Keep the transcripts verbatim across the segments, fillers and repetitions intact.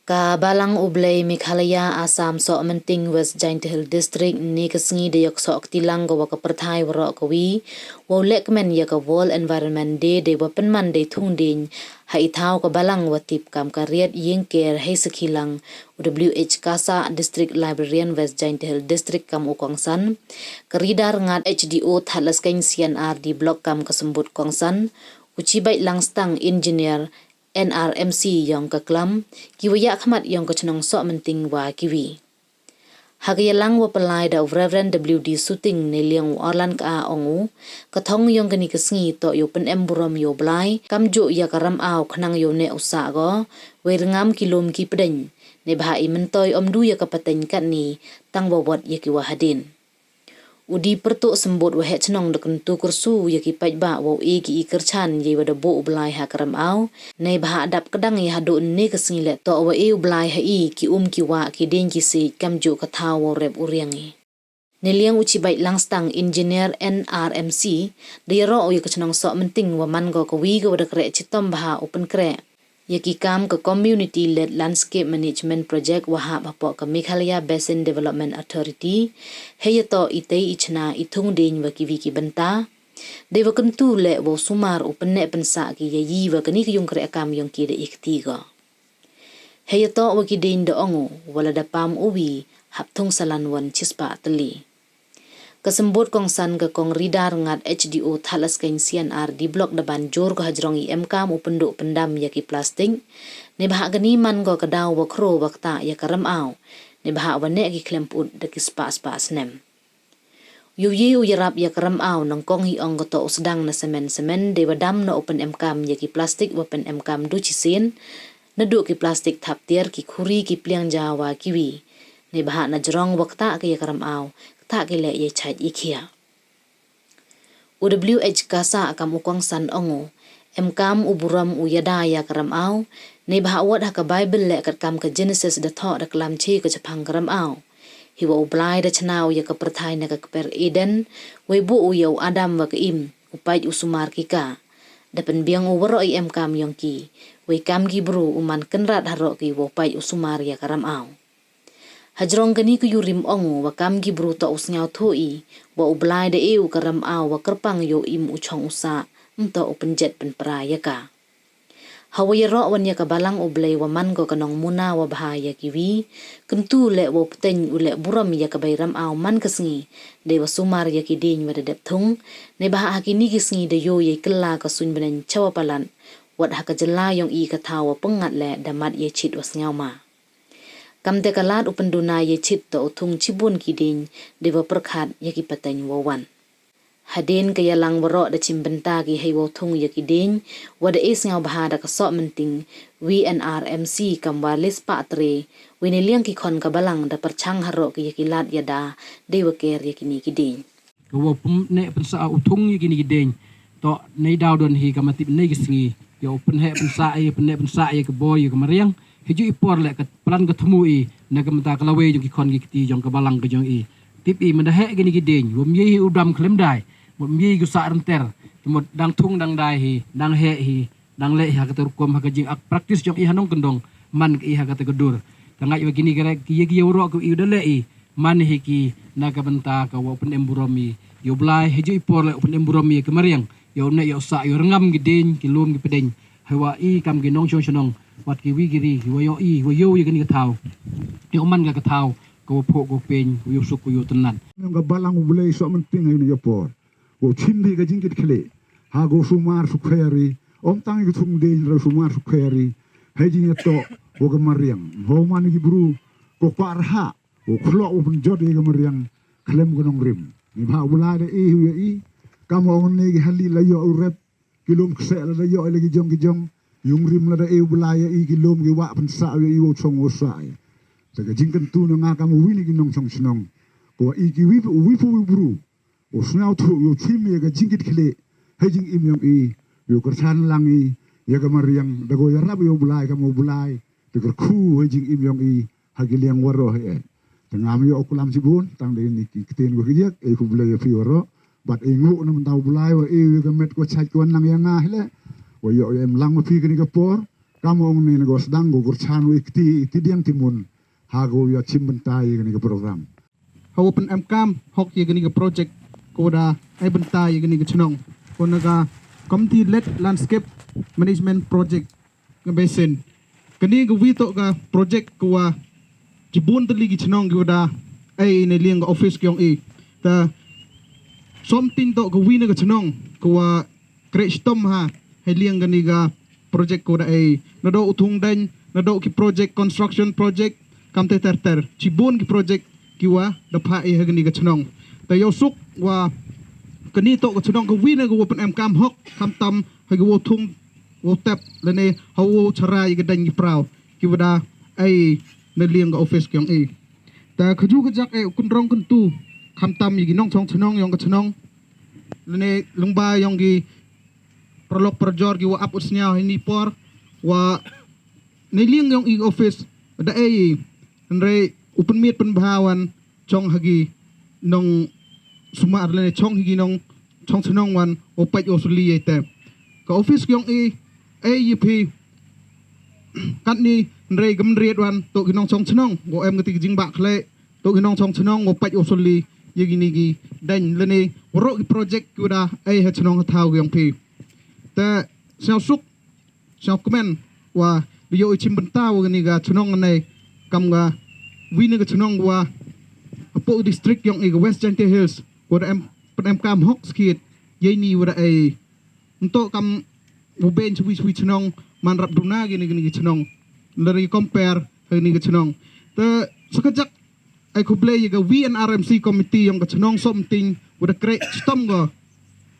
Ka Balang U Blei Meghalaya, Assam Sohmynting West Jaintia Hills District ynne ka sngi da yoh soh kti lang ko wa ka pyrthai waroh kawi wow lehkmen ya ka World Environment Day deiwa pynman dei thung dieñ ha i thaw ka balang wa tip kam ka Riat Ïing Ker hei sakhi lang u W H Kasa, District Librarian West Jaintia Hills District, kam u kongsan, ka Rida Rngat, H D O Thadlaskein C&RD Block kam ka symbud kongsan, u Chibai Langstang, Engineer N R M C yong ka klam, kiwa yahkhmat yong ka chnong Sohmynting wa kiwi. Ha ka yalang wa pynlai da u Reverend W D Suting, neiliang u Orlan Ka, ong u, ka thong yong kani ka sngi toh yow pynemburom yow Blai kamjooh ya ka rymaw khnang yow neh u sah ko, wei rngam ki loom ki pdeiñ, neibhah i myntoi ym du ya ka pateiñ katni, tangwa wot ya kiwa hadien. U D pyrtuh symbud waheh chnong da kyntu kyrsu ya ki paidbah wow e ki i kyrchaan yeiwa da booh u Blai ha ka rymaw, neibhah dap kdang ya hadooh ynne ka sngi leh toh wa e u Blai ha i ki um ki wah, ki dieñ ki siej, kamjooh ka thaw wow rep u riang i. Neiliang u Chibai Langstang, Engineer N R M C, da yaroh u ya ka chnong Sohmynting wa man ko kawi kawa da kreh chitom bha u pynkreh ya ki kam ka Community Led Landscape Management Project wa hap hapoh ka Meghalaya Basin Development Authority, heiyatoh i tei i chna, i thung dieñ wa kiwi ki bynta, deiwa kyntu leh wow sumar u pynneh pynsah ki ya i wa kani ka yungkreh kam yong ki da i kti ko. Heiyatoh wa ki dieñ da ong u, wa lada pam uwi, hap thung salan won chispah tylli. Ka symbud kongsan ka Kong Rida Rngat, H D O Thadlaskein C&RD Block, da ban joor ko hajrong i emkam u pyndooh pyndam ya ki plastik, neibhah kani man ko ka daw wa khroo wa ktah ya ka rymaw, neibhah wa neh ki khlem pyut da ki spah spah snem. Yow ye u yarap ya ka rymaw, nyngkong hi ong ko toh u sdang na semen semen, deiwa dam noh u pynemkam ya ki plastik wa pynemkam du chisien, nadooh ki plastik thaptiar, ki khuri, ki pliang ja wa kiwi. Neibhah najrong wa ktah ki ya ka rymaw, ktah ki leh yei chait i khiah. U W H Kasa kam u kongsan ong u, emkam u burom u yada ya ka rymaw, neibhah wot ha ka Bible leh katkam ka Genesis da thoh da klam che ko chaphang ka rymaw. Heiwa u Blai da chna u ya ka pyrthai na ka kper Eden, wei booh u ya u Adam wa ka Im, u pait u sumar ki ka. Da pynbiang u waroh i emkam yong ki, wei kam ki bru u man kynrad haroh ki wow pait u sumar ya ka rymaw. Hajrong kani ka yurim ong u, wa kam ki bru toh u sñiawthooh i, wa u Blai da e u ka rymaw wa kyrpang yow im u chong u sah, ymtoh u pynjet pynpra ya ka. Hawa yaroh won ya ka Balang U Blei wa man ko ka nongmuna wa bha ya kiwi, kyntu leh wow pteiñ u leh burom ya ka bei rymaw man ka sngi, deiwa sumar ya ki dieñ wa da dep thung, neibhah ha kini ki sngi da yoo yei kylla ka suiñ bneiñ chawa palat, wot ha ka jylla yong i ka thaw wa pynngat leh da mat yei chit wa sñiawma. Kamtæ ka laad u pynduna yei chit toh u thung chiboon ki dieñ, deiwa pyrkhat ya ki pateiñ wow wan. Hadien ka yalang waroh da chimbynta ki heiwow thung ya ki dieñ, wa da e sñiawbha da ka Sohmynting V N R M C kamwa le spah tre, wei neiliang ki khon ka Balang da pyrchang haroh ki ya ki laad yada, deiwa ker ya kini ki dieñ. Kawow pynneh pynsah u thung ya kini ki dieñ, toh neidaw don hi kam wa tip ynne ki sngi, yow pynheh pynsah i, pynneh pynsah ya ka bor ya ka mariang, heijooh i por leh ka plan ka thmu i, na ka bynta ka lawei yong ki khon ki kti yong ka Balang ka yong i. Tip i manda heh kini ki dieñ, wym ye hi u dam khlem dai, wym ye hi u sah rynter, te mut dang thung dang dai hi, dang heh hi, dang leh hi ha katæ rukom ha ka jingak practice yong i ha nongkyndong, man ka i ha katæ ka dur. Tangwa kini ka rek ki ya ki ya waroh ka i u da leh i, man hi ki na ka bynta kawow pynemburom i yow Blai, heijooh i por leh u pynemburom i ya ka mariang, yow neh yow sah, yow rngam ki dieñ ki loom ki pdeiñ, heiwa i kam ki nongchong chnong, wat kiwi ki ri, kiwa yoh i, wa yoo ya kani ka thaw, yow man ka ka thaw kawa phooh kawa peiñ, wa yow suk wa yow tynnat. Yong ka Balang U Blei Sohmynting ha kani ka por, wow chim hi ka jingkitkhlieh ha kawa sumar sukher i, ym tang ya ka thung dieñ, da sumar sukher i hei jingyatoh wa ka mariang. Hawa man ki bru kawa kwah rhah, wow khloh wow pynjot ya ka mariang khlem ka nongrim. Neibhah u Blai da e u ya i, kamwa ong ynne ki hali la yoh u rep, ki loom kseh lada yoh i la ki jong ki jong, yungrim lada e u Blai ya i, ki loom ki wah pynsah u ya i wow chong wow sah i. Tæ ka jingkyntu na nga kam uwi na ki nongchong chnong, kawa i kiwi pa uwi pa uwi u bru, u sñiawthooh yow chim ya ka jingkitkhlieh hei jingim yong i, yow kyrchaan lang i ya ka mariang, da kawow yarap yow Blai kam u Blai, da kyrkhu hei jingim yong i ha ki liang waroh hi eh. Tæ ngam yoh u klam chiboon, tang da ini ki ktien wa ki yak, e khublei ya phi waroh, bad e ngooh na bynta u Blai wa e u ya ka met kawa chait kawa nang ya nga hi leh, wa yoh ya emlang wa phi kani ka por, Kam ong ni na go sdang go kyrchan u ikti, ikti diang timun. Ha go ya chim bynta ya kani ka program. Hawa pynemkam hok ya kani ka project ko da ai bynta ya kani ka chnong. Ko na ka Community Led Landscape Management Project nga basin. Kani ka wi to ka project ko wa jibun tali ki chnong ki wa da ai na liang ka office ki ong i. Ta something to ka wi na ka chnong ko wa kre stom ha, hei liang kani ka project ko da ai. Na do u thung dain, na do ki project, construction project, kam te ter ter. Chibun ki project ki wa da pha i ha kani ka chnong. Ta yow suk wa kani to ka chnong ka wi na ka wa pynemkam hok, kam tam ha ka wa thung, wa tep, lane ha wa chara i ka dain ki prau. Ki wa da ai na liang ka office ki ong i. Ta ka ju ka jak e u kynrong kyntu, kam tam i ki nongchong chnong yong ka chnong. Lane lungba yong ki paralok parajor ki wa ap u sniaw hini por wa na liang yong i office da ai, hynrei u pynmit pynbha wan chong ha ki nong sumar lane chong ha ki nong chong chnong wan wa pait wa suli ya te. Ka office yong i ai ya phi katni hynrei ka mynriat wan to ki nongchong chnong wa em ka ti ka jingbak khlei to ki nongchong chnong wa pait wa suli ya kini ki dain lane waroh ki project ki wa da ai ha chnong ha thaw ki yong phi. Te sñiaw suk, sñiaw kmen wa da yow i chim bynta wa kani ka chnong nei kam ka wi na ka chnong wa hapoh district yong i ka West Jaintia Hills wa da em pynemkam hok skit. Ya ini wa da ai nto kam wa ben chwi chwi chnong man rap duna kini kini ki chnong. Lari compare ha kini ki chnong. Te sa ka jak ai khublei ya ka V N R M C committee yong ka chnong Somting wa da kre stom ko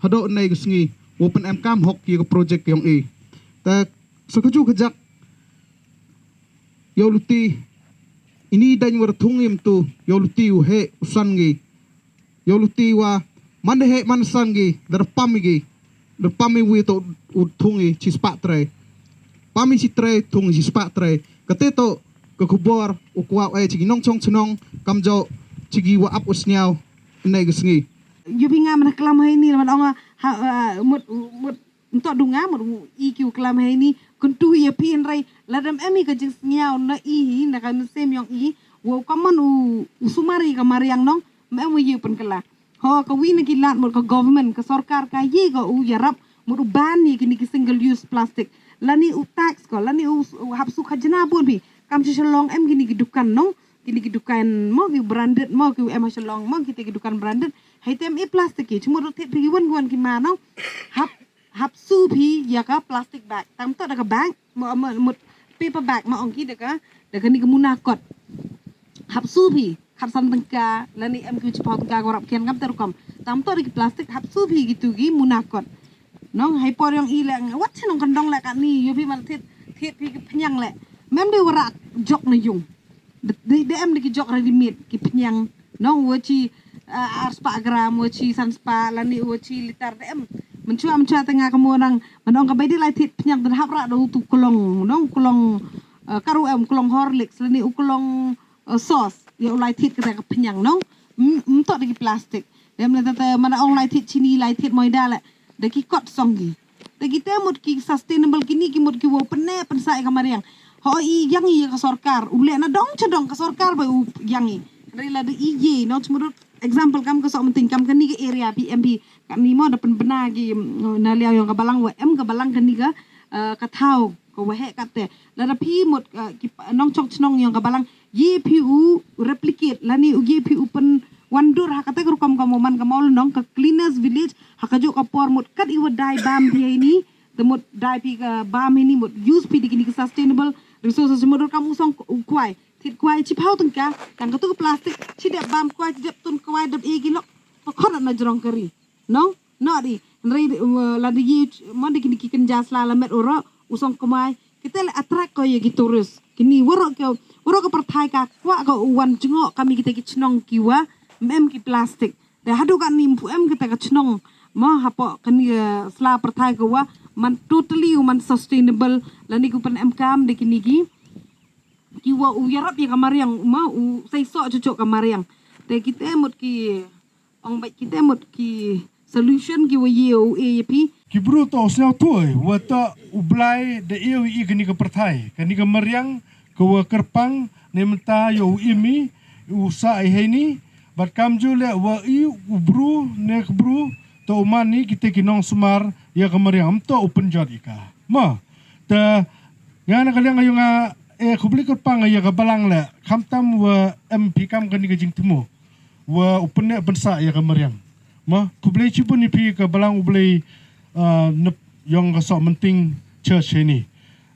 hadooh nei ka sngi wa pynemkam hok ya ka project yong i. Ta sa ka ju ka jak yow luti ini dain wa da thung im tu yow luti u he u san ngi. Yow luti wa man da he man san ngi da pam i ki da pam i wi to u thung i chi spah tre. Pam i chi tre thung i chi spah tre. Ka te to ka khubor u kwah ai chi ki nongchong chnong kam jo chi ki wa ap u sniaw nei ka sngi. Yu bi nga man klam hai ni man ong ha, ha, mut, mut nto du nga mut i ki u klam hai ni kyntu ya phi hynrei la dam em i ka jingsniaw na i hi na ka mynsiem yong i wa u kammon u, u sumar i ka mariang nong. Mem wa yu pynkylla. Ho ka wi na ki lad mut ka government ka sorkar ka ye ka u yarap mut u ban ya kini ki single use plastic. Lani u tax ko, lani u, u hap su khajna bun phi. Kam chi Shillong em kini ki dukan nong. Kini ki dukan mo ki branded mo ki em ha Shillong mo ki te ki dukan branded. Hai tem i plastic ki chimut u thit phi ki wan ki wan ki ma nong. Hap hap su phi ya ka plastic bag. Tam to da ka bag mo, mo, mut paper bag mo ong ki da ka, da ka ni ka muna kot. Hap su phi khatsan tyngka lani em ki chiphaw tyngka ko rap kian kam te rukom. Tam to da ki plastic hap su phi ki tu ki muna kot. Nong hai por yong i le wat chi nong kandong le ka ni yu phi man thit, thit phi ki pnyang le. Mem de warak jok na yung. De, de, de em de ki jok ready made ki pnyang. Nong wa chi, ah, ar spah gram, wa chi san spah, lani wa chi liter de em. Menchua, menchua te nga ka mo nang, man ong ka bai de lai thit pnyang de hap rak da u tu klong, nong klong, ah, karu em klong Horlicks, lani u klong, ah, sauce, ya u lai thit ka te ka pnyang, nong. M-, mto de ki plastic. De em le te, te man ong lai thit chini, lai thit moida le. De ki kot song ki. Te ki te mut ki sustainable kini ki mut ki wow pynne pynsah ya ka mariang. Ho i yang i ya ka sorkar. U le na dong cha dong ka sorkar ba u yang i. Re la da i ye, no, chmudut example kam ka Sohmynting kam kani ka area P M P. Kani mo da pynbna ki, mm, na liaw yong ka balang wa em ka balang kani ka, eh, ka thaw. Ka waheh kate. Lada phi mut, eh, ki pa-, nongchong chnong yong ka balang. Ye phi u replicate, lani u ye phi u pynwandur ha kate ka rukom ka mo man ka mo nong ka cleanest village, ha ka juk ka por mut kat i wa dai bam phi heini, te mut dai phi ka bam heini mut use phi di kini ki sustainable resources mut kam u song u kwai. Thit kwai chiphaw tyngka, tang ka tu ka plastic, chi dep bam kwai, chi dep tun kwai, dep e ki lok, pa khot na jrong kari. Nong, no di, hynrei, uh, lada ye, man di kini ki kynja sla la met uro, u song kmai, kita le attract ko ya ki tourist. Kini waroh ka, waroh ka pyrthai ka kwah ko u wan jngoh kami kita ki chnong ki wa, mem ki plastic. Te hadu ka ni mpu em kita ka chnong, mo hapoh kani, uh, sla pyrthai ko wa, man totally u man sustainable, lani ku pynemkam de kini ki, ki wa u yarap ya ka mariang, mo u seisoh chuchuk ka mariang. Te kita mut ki, ong bait kita mut ki solution ki wa ye u e ya phi. Ki bru toh u sñiawthooh wa toh u Blai da e u i kani ka pyrthai, kani ka mariang, ka wa kyrpang, ne mynta yow im i, u sah i heini, bad kamjooh leh wa i u bru, ne ka bru, toh u man i kite ki nongsumar ya ka mariang, ym toh u pynjot i ka. Ma, te, nga na ka liang ka yong nga, e, khublei kyrpang ya ka balang leh, khamtam wa em phi kam kani ka jingthmu wa u pynneh pynsah ya ka mariang. Ma, khublei chibun i phi ka balang u Blei, ah, nep yong ka Sohmynting Church heini.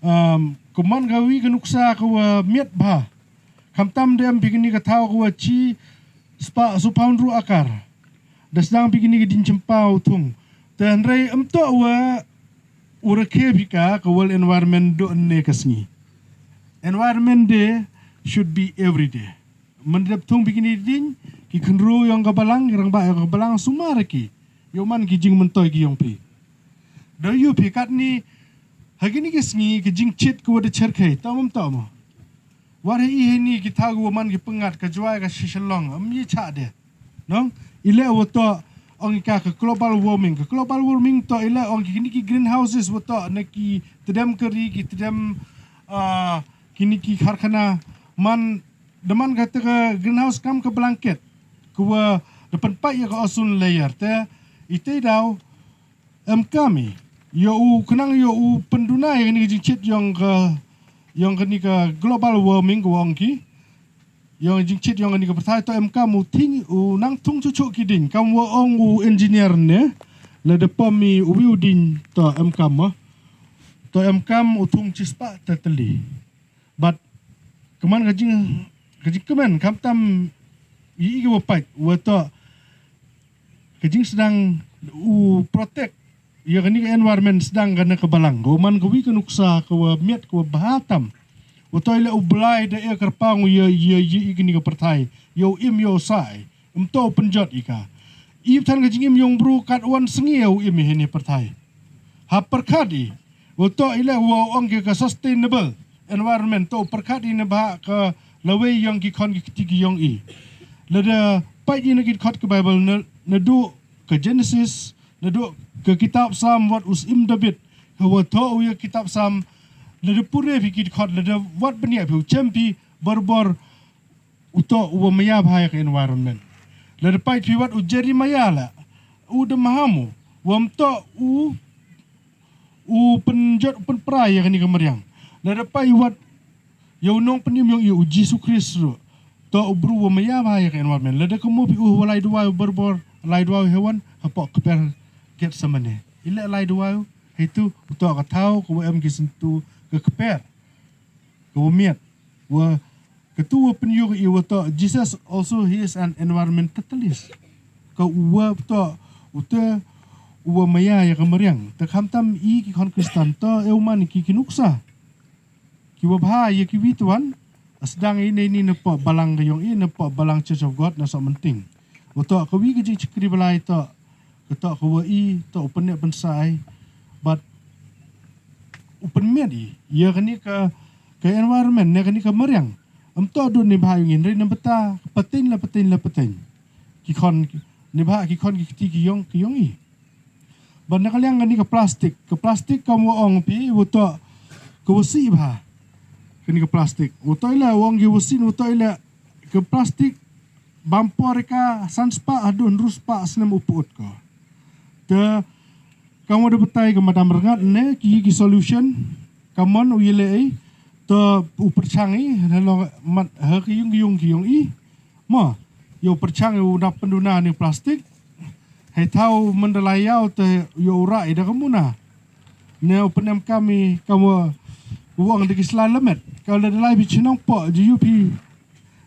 Um, ka man ka wi ka nuksa ka wa miat bha. Khamtam da em phi kani ka thaw ka wa chi spah soophaw ynru akar. Da sdang phi kani ka jingchympa u thung. Te hynrei ym toh wa u rakhe phi ka, ka World Environment Day ne ka sngi. Environment Day should be every day. Man dep thung phi kini ding, ki khynru yong ka balang, ki rangbah yong ka balang, sumar ki. Yow man ki jingmyntoi ki yong phi. Da yoo phi katni, ha kini ki sngi, ki jingchit ki wa da cherkhei, toh mo, toh mo. War hei i heini ki thaw ki wa man ki pyngngad ka Jowai ka Shillong, ym ye chah de. Nong, i leh wa toh, ong i ka ka global warming. Ka global warming toh i leh ong ki kini ki greenhouses wa toh, na ki tdem kari, ki tdem, ah, kini ki karkhana, man da man kata ka greenhouse kam ka blanket, ka wa da pynpait ya ka ozone layer te, i te daw, em kam i, yow u khnang yow u pynduna ya kani ka jingchit yong ka, yong kani ka global warming ka wa ong ki, yong jingchit yong kani ka pyrthai toh em kam u thing u nang thung chuchu ki ding, kam wa ong u engineer ne, lada pom i u wi u ding toh em kam ma, toh em kam u thung chispah te tylli. But, ka man ka jing, ka jingkmen, khamtam i, i ka wa pait, wa toh, ka jingsdang u protect, ya kani ka environment sdang ka na ka balang, ka wa man ka wi ka nuksa, ka wa miat, ka wa bha tam. Wa toh i leh u Blai da e kyrpang, ya, ya, ya, i kani ka pyrthai, yow im, yow sah i. Ym toh u pynjot i ka. I than ka jingim yong bru kat wan sngi yow im i heini pyrthai. Ha pyrkhat i. Wa toh i leh wa ong ki ka sustainable environment toh u pyrkhat i na bha ka lawei yong ki khon ki kti ki yong i. Lada pait i na ki kot ka Bible na, naduh ka Genesis, naduh ka kitab Psalm wat u Syiem David. Ka wa toh u ya kitab Psalm, lada pule phi ki kot, lada wat bniah phi u chem phi, borbor, u toh u wa maya bha ya ka environment. Lada pait phi wat u Jeremiah la, u da maham u, wa ym toh u, u pynjot u pynpra ya kani ka mariang. Lada pait wat, ya u nongpynim yong i u Jisu Khrist ru, toh u bru wa maya bha ya ka environment. Lada kynmoo phi u wa lai duwai u borbor, lai duwai u hewan, hapoh kper Gethsemane. I leh lai duwai u, heitu, u toh ka thaw, ka wa em ki syntu, ka kper. Ka wa miat, wa, katu wa pynyoo i wa toh, Jesus also, he is an environmentalist. Ka u wa toh, u te, u wa maya ya ka mariang. Te khamtam i ki khon Khristan toh, e u man ki ki nuksa. Ki wa bha ya ki wi tuan, sdang i nei ni na poh balang ka yong i, na poh balang Church of God, na Sohmynting. Wa toh, ka wi ka jingchakri Blai toh, ka toh ka wa i, toh u pynneh pynsah i, but u pynmiat i, ya kani ka, ka environment, ne kani ka mariang. Ym toh du neibhah yong i, hynrei na bynta, pateng la pateng la pateng. Ki khon, neibhah ki khon ki kti ki yong, ki yong i. But na ka liang kani ka plastik, ka plastik kam wa ong phi, wa toh, ka wa sih bha. Kani ka plastik. Wa toh i leh, wa ong ki wa sih, wa toh i leh, ka plastik, bam por ka, san spah, haduh ynru spah, snem u put ko. Te, kam wa da batai ka Madam Rngat ne, ki, ki solution, ka mon u yaleh i, te u pyrchang i, hello, mat, ha ki yung, ki yung, ki yung i, ma, yow pyrchang i u da pynduna ni plastik, hei thaw man da lai yaw te yow rah i da ka muna. Ne u pynem kam i, kam wa, u ong da ki sla lamet, ka da lai phi chnong po, ji yu phi,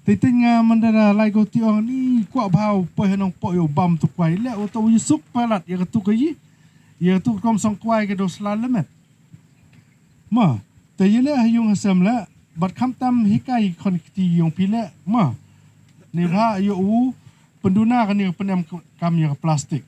Te teng nga man da lai ko ti ong ni kwah bha u poi ha Nongpoh yow bam tu kwai. Leh u toh u yasuk palat ya ka tu ka yi. Ya ka tu ka kom song kwai ka do sla lamet. Ma, te yaleh ha yung ha sem leh, bad khamtam hikai khon kti yong phi leh, ma. Neibhah yow u pynduna kani ka pynem kam ya ka plastik.